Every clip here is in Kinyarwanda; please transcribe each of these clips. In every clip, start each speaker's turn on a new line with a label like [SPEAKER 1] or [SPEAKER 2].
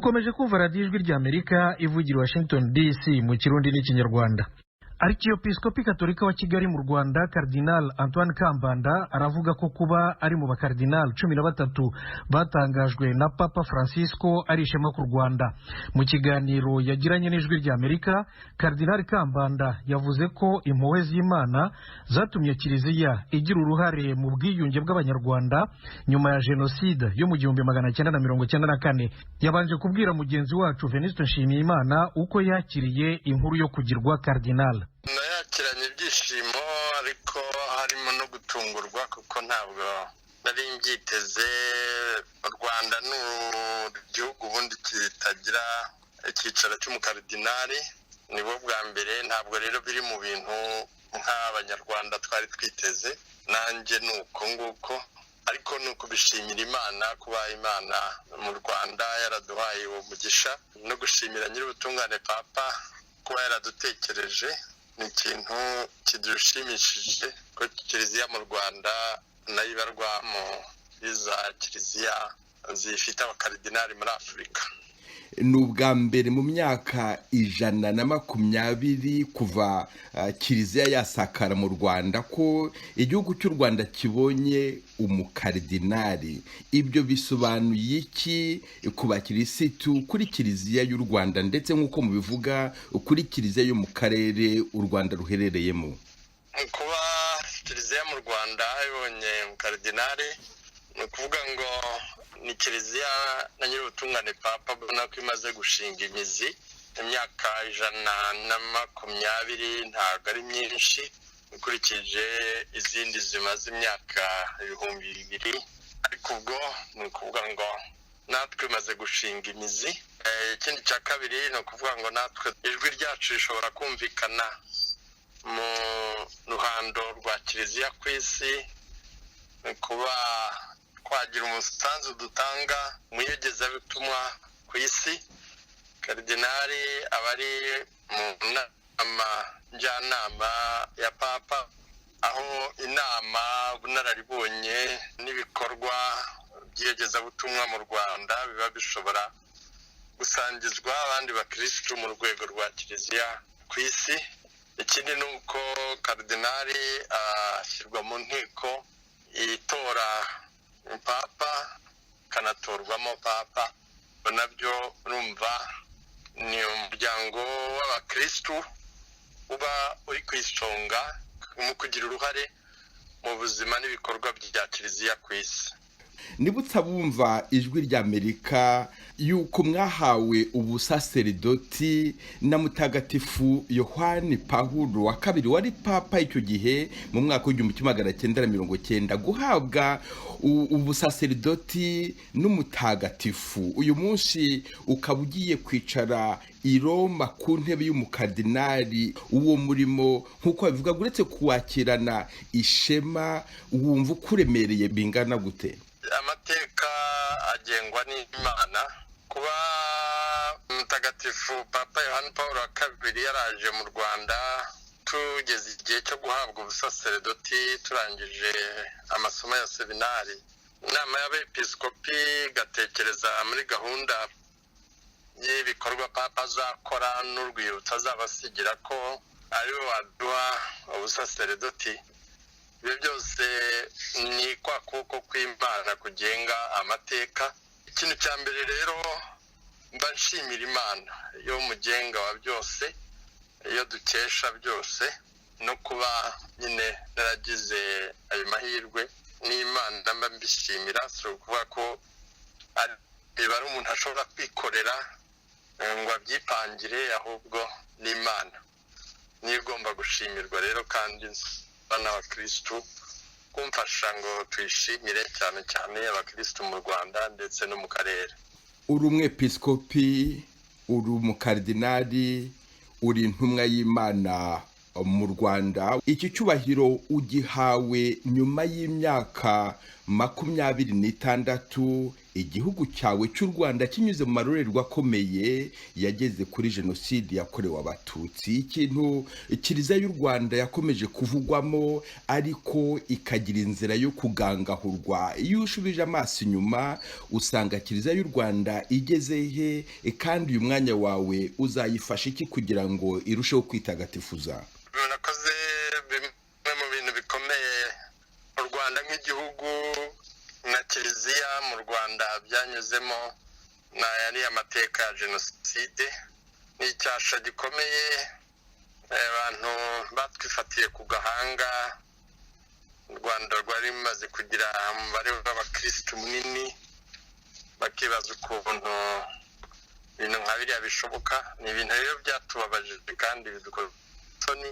[SPEAKER 1] Mukomeje kumva Radiyo Ijwi ry'Amerika ivugira Washington DC mu Kirundi n'Ikinyarwanda. Arkiyopiskopi Katolika wa Kigali mu Rwanda, Cardinal Antoine Kambanda, aravuga ko kuba ari mu bakardinal 13 batangajwe na Papa Francisco ari ishema ku Rwanda. Mu kiganiro yagiranye n'Ijwi ry'Amerika, Cardinal Kambanda yavuze ko impuhwe z'Imana zatumye Kiliziya igira uruhare mu bwiyunge bw'Abanyarwanda nyuma ya jenoside yo mu 1994. Yabanje kubwira mugenzi wacu Venuste Nshimiyimana uko yakiriye inkuru yo kugirwa cardinal.
[SPEAKER 2] Nayakiranye ibyishimo, ariko harimo no gutungurwa, kuko ntabwo nari mbyiteze. U Rwanda ni igihugu ubundi kitagira icyicaro cy'umukaridinari, nibo bwa mbere. Ntabwo rero biri mu bintu nk'Abanyarwanda twari twiteze. Nanjye ni uko nguko, ariko ni ukubishimira Imana, kuba Imana mu Rwanda yaraduhaye uwo mugisha, no gushimira Nyir'ubutungane Papa kuba yaradutekereje. Ni ikintu kidushimishije ko Kiliziya mu Rwanda nayo ibarwa muri za kiliziya zifite abakaridinari muri Afurika.
[SPEAKER 3] Ni ubwa mbere mu myaka 120 kuva Kiliziya yasakara mu Rwanda ko igihugu cy'u Rwanda kibonye umukaridinari. Ibyo bisobanuye iki ku bakirisitu, kuri Kiliziya y'u Rwanda, ndetse nk'uko mubivuga, kuri Kiliziya yo mu karere u Rwanda ruherereyemo?
[SPEAKER 2] Kuba Kiliziya mu Rwanda ibonye umukaridinari, ni ukuvuga ngo ni Kiliziya na Nyir'ubutungane Papa abona ko imaze gushinga imizi. Imyaka 120 ntabwo ari myinshi ukurikije izindi zimaze imyaka 2000, ariko ubwo ni ukuvuga ngo natwe imaze gushinga imizi. Ikindi cya kabiri ni ukuvuga ngo natwe ijwi ryacu rishobora kumvikana mu ruhando rwa Kiliziya ku isi, kuba twagira umusanzu dutanga mu iyogezabutumwa ku isi. Karidinari aba ari mu nama njyanama ya Papa, aho inama, ubunararibonye n'ibikorwa by'iyogezabutumwa mu Rwanda biba bishobora gusangizwa abandi bakirisitu mu rwego rwa Kiliziya ku isi. Ikindi ni uko karidinari ashyirwa mu nteko itora Papa, ikanatorwamo Papa. Nabyo urumva ni umuryango w'abakirisitu uba uri ku isonga mu kugira uruhare mu buzima n'ibikorwa bya Kiliziya ku isi.
[SPEAKER 3] Nibutsa bumva Ijwi ry'Amerika yuko mwahawe ubusaseridoti na Mutagatifu Yohani Pawulo wa Kabiri, wari Papa icyo gihe mu mwaka w'1990. Guhabwa ubusaseridoti n'umutagatifu, uyu munsi ukaba ugiye kwicara i Roma ku ntebe y'umukardinali, uwo murimo, nk'uko babivuga, uretse kuwakirana ishema, wumva ukuremereye bingana gute?
[SPEAKER 2] Amateka agengwa n'Imana. Kuba Mutagatifu Papa Yohani Paul wa Kabiri yaraje mu Rwanda tugeze igihe cyo guhabwa ubusaseredoti, turangije amasomo ya seminari, inama y'Abepiskopi igatekereza muri gahunda y'ibikorwa Papa azakora n'urwibutso azabasigira ko ariwe waduha ubusaseredoti, ibyo byose ni kwa kuboko kw'Imana kugenga amateka. Ikintu cya mbere rero, mba nshimira Imana yo mugenga wa byose, iyo dukesha byose, no kuba nyine naragize ayo mahirwe n'Imana mba mbishimira. Si ukuvuga ko ari umuntu ashobora kwikorera ngo abyipangire, ahubwo n'Imana niyo igomba gushimirwa rero, kandi n'abakirisitu kumfasha ngo tuyishimire, cyane cyane abakirisitu mu Rwanda ndetse no mu karere.
[SPEAKER 3] Uri umwepiskopi, uri umukardinali, uri intumwa y'Imana mu Rwanda. Iki cyubahiro ugihawe nyuma y'imyaka 26 igihugu cyawe cy'u Rwanda kinyuze mu marorerwa akomeye yageze kuri jenoside yakorewe Abatutsi, ikintu Kiliziya y'u Rwanda yakomeje kuvugwamo ariko ikagira inzira yo kugangahurwa. Iyo ushubije amaso inyuma usanga Kiliziya y'u Rwanda igeze he, kandi uyu mwanya wawe uzayifasha iki kugira ngo irusheho kwitagatifuza?
[SPEAKER 2] Nakoze bimwe mu bintu bikomeye u Rwanda nk'igihugu na Kiliziya mu Rwanda byanyuzemo, na yari amateka ya jenoside. Ni icyasha gikomeye abantu batwifatiye ku gahanga. U Rwanda rwari rumaze kugira umubare w'abakirisitu munini, bakibaza ukuntu ibintu nka biriya bishoboka. Ni ibintu rero byatubabaje kandi bidukora isoni,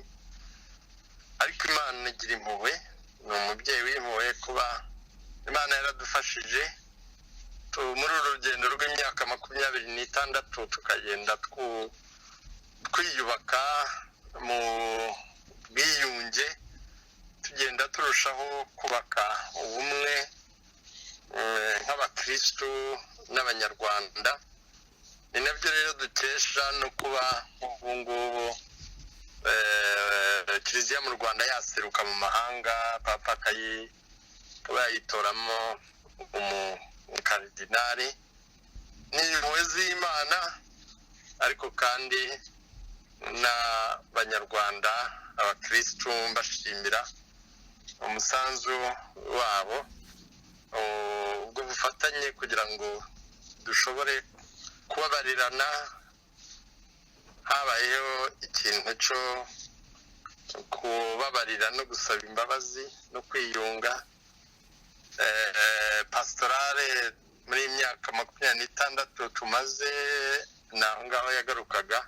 [SPEAKER 2] ariko Imana igira impuhwe, ni umubyeyi w'impuhwe. Kuba Imana yaradufashije muri uru rugendo rw'imyaka 26, tukagenda twiyubaka mu bwiyunge, tugenda turushaho kubaka ubumwe nk'abakirisitu n'Abanyarwanda. Ni nabyo rero dukesha no kuba ubu ngubu Kiliziya mu Rwanda yaseruka mu mahanga, Papa akaba yayitoramo umukaridinari. Ni impuhwe z'Imana, ariko kandi n'Abanyarwanda, abakirisitu, mbashimira umusanzu wabo, ubwo bufatanye kugira ngo dushobore kubabarirana. Habayeho ikintu cyo kubabarira no gusaba imbabazi no kwiyunga. Pastorale muri iyi myaka 26 tumaze, ni aho ngaho yagarukaga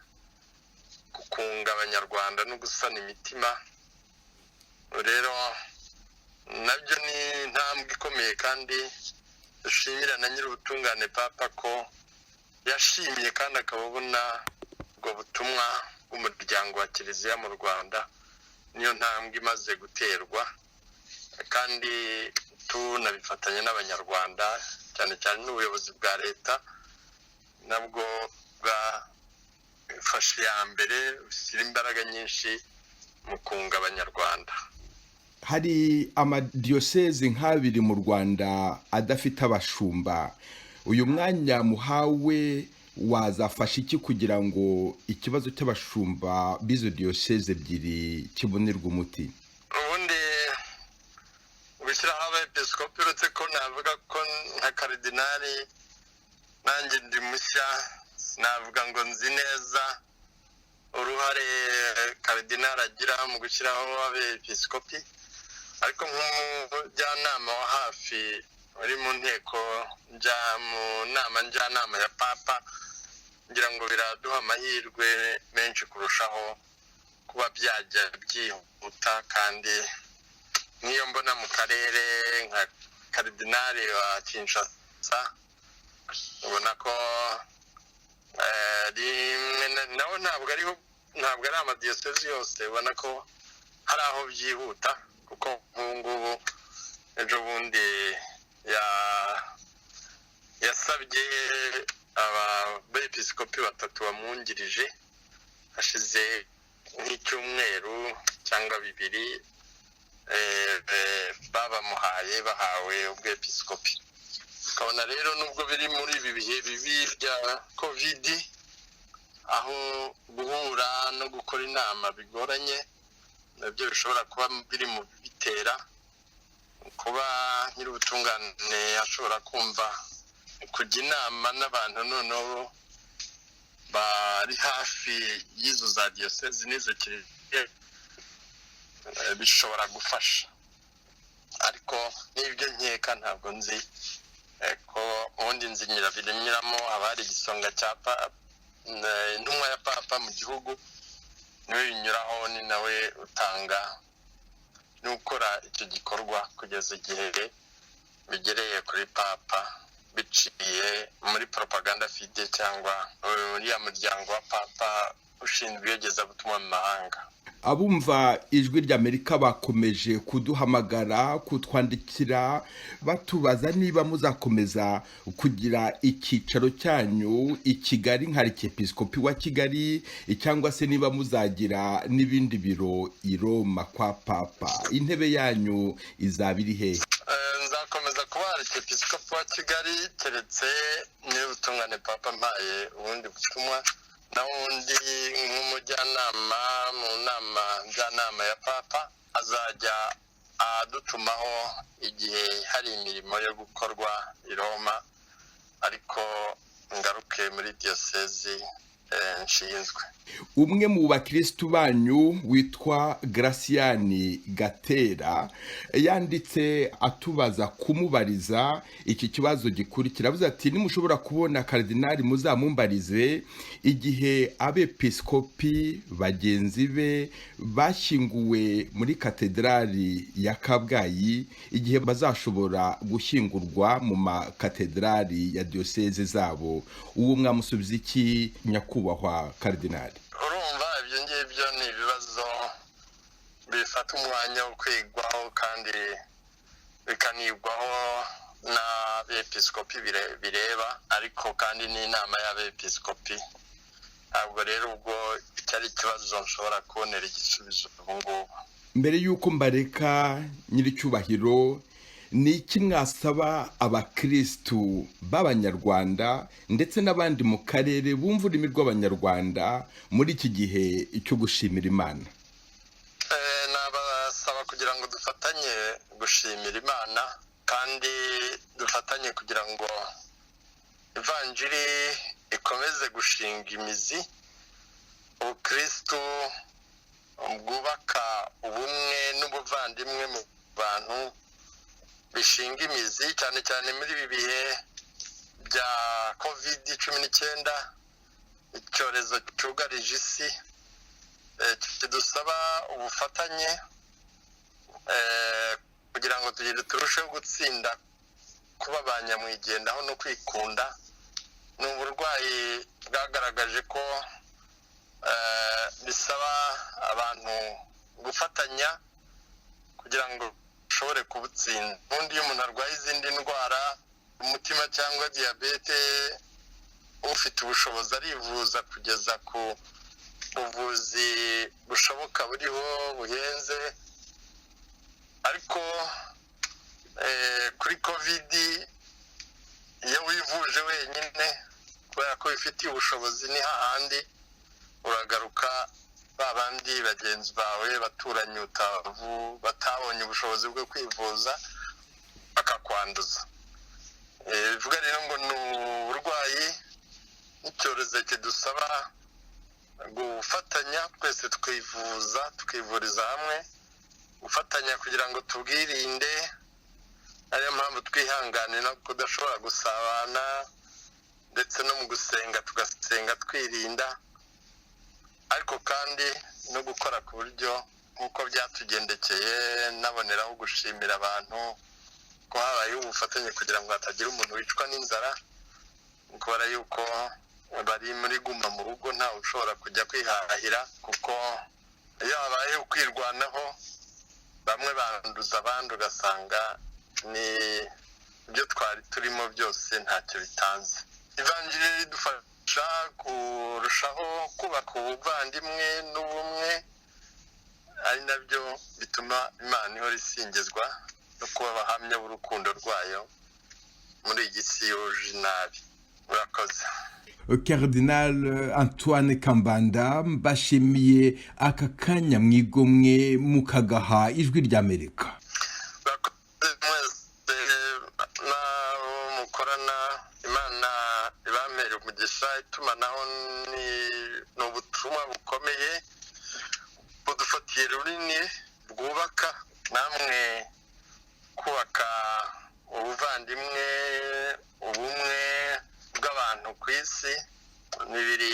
[SPEAKER 2] ku kunga Abanyarwanda no gusana imitima. Rero nabyo ni intambwe ikomeye, kandi dushimira na nyir'ubutungane Papa ko yashimye kandi akaba abona ubwo butumwa bw'umuryango wa Kiliziya mu Rwanda. Niyo ntambwe imaze guterwa, kandi tunabifatanya n'Abanyarwanda, cyane cyane n'ubuyobozi bwa leta, nabwo bwafashe iya mbere bushyira imbaraga nyinshi mu kunga Abanyarwanda.
[SPEAKER 3] Hari amadiyosezi nk'abiri mu Rwanda adafite abashumba. Uyu mwanya muhawe wazafasha iki kugira ngo ikibazo cy'abashumba b'izo diyoseze ebyiri kibonerwe umuti?
[SPEAKER 2] Ubundi gushyiraho abepiskopi, uretse ko navuga ko nka karidinali nanjye ndi mushya, navuga ngo nzi neza uruhare karidinali agira mu gushyiraho abepiskopi, ariko nk'umujyanama wa hafi uri mu nteko mu nama njyanama ya Papa, ngira ngo biraduha amahirwe menshi kurushaho kuba byajya byihuta. Kandi nk'iyo mbona mu karere nka karidinali wa Kinshasa, ubona ko nawe ntabwo ariho, ntabwo ari amadiyosezi yose, ubona ko hari aho byihuta, kuko nk'ubu ngubu ejo bundi yasabye abepiskopi batatu bamwungirije, hashize nk'icyumweru cyangwa 2 babamuhaye, bahawe ubwepiskopi. Ukabona rero nubwo biri muri ibi bihe bibi bya COVID, aho guhura no gukora inama bigoranye, nabyo bishobora kuba biri mu bitera kuba nyir'ubutungane ashobora kumva kujya inama n'abantu noneho bari hafi y'izo za diyosezi n'izo kiliziya, bishobora gufasha. Ariko n'ibyo nkeka, ntabwo nzi ko ubundi nzi nyirabinyuramo, haba hari igisonga cya intumwa ya Papa mu gihugu, niwe binyuraho, ni nawe utanga n'ukora icyo gikorwa kugeza igihe bigereye kuri Papa, biciye muri Propaganda Fide cyangwa uriya muryango wa Papa ushinzwe iyogezabutumwa mu mahanga.
[SPEAKER 3] Abumva Ijwi ry'Amerika bakomeje kuduhamagara, kutwandikira, batubaza niba muzakomeza kugira icyicaro cyanyu i Kigali nka Arkiyepiskopi wa Kigali, cyangwa se niba muzagira n'ibindi biro i Roma kwa Papa. Intebe yanyu izaba iri hehe?
[SPEAKER 2] Nzakomeza kuba Arkiyepiskopi wa Kigali, keretse niba ubutungane Papa mpaye ubundi butumwa. Naho undi nk'umujyanama mu nama njyanama ya Papa azajya adutumaho igihe hari imirimo yo gukorwa i Roma, ariko ngaruke muri diyosezi nshinzwe.
[SPEAKER 3] Umwe mu bakirisitu banyu witwa Graciani Gatera yanditse atubaza kumubariza iki kibazo gikurikira. Avuze ati: "Nimushobora kubona Karidinali muzamumbarize igihe abepiskopi bagenzi be bashyinguwe muri katedrali ya Kabgayi, igihe bazashobora gushyingurwa mu makatedrali ya diyoseze zabo." Uwo mwamusubiza iki, nyakubahwa Karidinali?
[SPEAKER 2] Urumva, ibyo ngibyo ni ibibazo bifata umwanya wo kwigwaho kandi bikanigwaho n'abepiskopi bireba, ariko kandi n'inama y'abepiskopi. Ntabwo rero ubwo icyo ari ikibazo nshobora kubonera igisubizo ubu ngubu.
[SPEAKER 3] Mbere y'uko mbareka, nyiricyubahiro, ni iki mwasaba abakirisitu b'Abanyarwanda ndetse n'abandi mu karere bumva ururimi rw'Abanyarwanda muri iki gihe cyo gushimira Imana?
[SPEAKER 2] Nabasaba kugira ngo dufatanye gushimira Imana, kandi dufatanye kugira ngo ivanjiri ikomeze gushinga imizi, ubukirisitu bwubaka ubumwe n'ubuvandimwe mu bantu bishinga imizi, cyane cyane muri ibi bihe bya COVID-19, icyorezo cyugarije isi, kidusaba ubufatanye kugira ngo tugende turusheho gutsinda kuba ba nyamwigendaho no kwikunda. Ni uburwayi bwagaragaje ko bisaba abantu gufatanya kugira ngo ushobore kubutsinda. Ubundi iyo umuntu arwaye izindi ndwara, umutima cyangwa diyabete, ufite ubushobozi arivuza kugeza ku buvuzi bushoboka buriho buhenze, ariko kuri COVID iyo wivuje wenyine kubera ko wifitiye ubushobozi, ni hahandi uragaruka, ba bandi bagenzi bawe baturanyi batabonye ubushobozi bwo kwivuza bakakwanduza. Bivuga rero ngo ni uburwayi n'icyorezo kidusaba gufatanya twese, tukivuza, tukivuriza hamwe, gufatanya kugira ngo tubwirinde. Ariyo mpamvu twihanganira kudashobora gusabana, ndetse no mu gusenga tugasenga twirinda, ariko kandi no gukora ku buryo nk'uko byatugendekeye. Naboneraho gushimira abantu ko habayeho ubufatanye kugira ngo hatagira umuntu wicwa n'inzara, kubera yuko bari muri guma mu rugo, ntawe ushobora kujya kwihahira, kuko iyo habayeho kwirwanaho bamwe banduza abandi, ugasanga ni ibyo twari turimo byose ntacyo bitanze. Ivanjiri ridufasha kurushaho kubaka ubuvandimwe n'ubumwe, ari nabyo bituma Imana ihora isingizwa, no kuba abahamya b'urukundo rwayo muri iyi si yuje inabi. Murakoze.
[SPEAKER 3] Cardinal Antoine Kambanda, mbashimiye aka kanya mwigomwe mukagaha Ijwi ry'Amerika.
[SPEAKER 2] Murakoze mwese n'abo mukorana, Imana ibampere umugisha. Itumanaho ni ubutumwa bukomeye budufatiye runini, bwubaka, namwe kubaka ubuvandimwe, ubumwe bw'abantu ku isi ni biri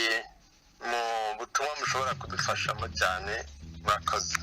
[SPEAKER 2] mu butumwa mushobora kudufashamo cyane. Murakoze.